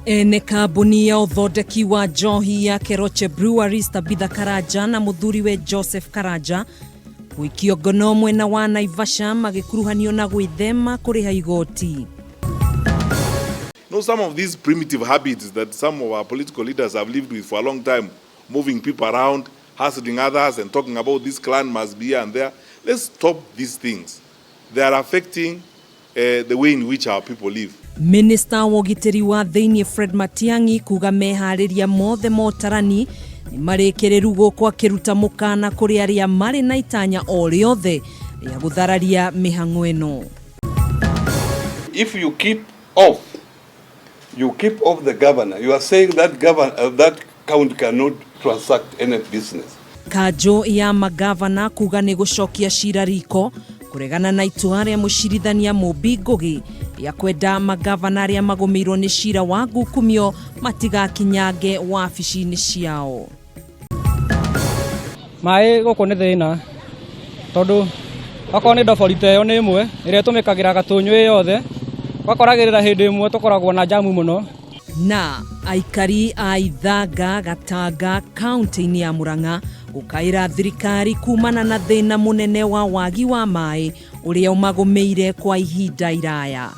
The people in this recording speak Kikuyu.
Ene kambuni ya ũthondeki wa njohi ya Keroche Breweries Tabitha Karanja na mũthuriwe Joseph Karanja gũikio ngono mwena wa Naivasha magĩkuruhanio na gwĩthema kũrĩha igoti. Know, some of these primitive habits that some of our political leaders have lived with for a long time, moving people around, hustling others, and talking about this clan must be here and there. Let's stop these things. They are affecting the way in which our people live. Minista wa ũgitĩri wa thĩinĩ Fred Matiang'i kuga meharĩria mothe motarani nĩ marĩkĩrĩru gũkũ akĩruta mũkana kũrĩ arĩa marĩ na itanya o rĩothe rĩa gũthararia mĩhang'o ĩno. If you keep off, you keep off the governor, you are saying that governor, that county cannot transact any business. Kanjũ ya magavana kuga nĩ gũcokia cira riko kũregana na itua rĩa mũcirithania Mũmbi Ngũgĩ rĩa kwenda magavana arĩa magũmĩirwo nĩ cira wa ngukumio matigakinyange wabici-inĩ ciao. Maĩ gũkũ nĩ thĩna tondũ okorwo nĩ ndobori ta ĩyo nĩ ĩmwe ĩrĩa ĩtũmĩkagĩra gatũnyũ ĩ yothe, ũgakoragĩrĩra hĩndĩ ĩmwe tũkoragwo na jamu mũno. Na aikari a Ithanga Gatanga kaunti-inĩ ya Murang'a gũkaĩra thirikari kumana na thĩna mũnene wa wagi wa maĩ ũrĩa ũmagũmĩire kwa ihinda iraya.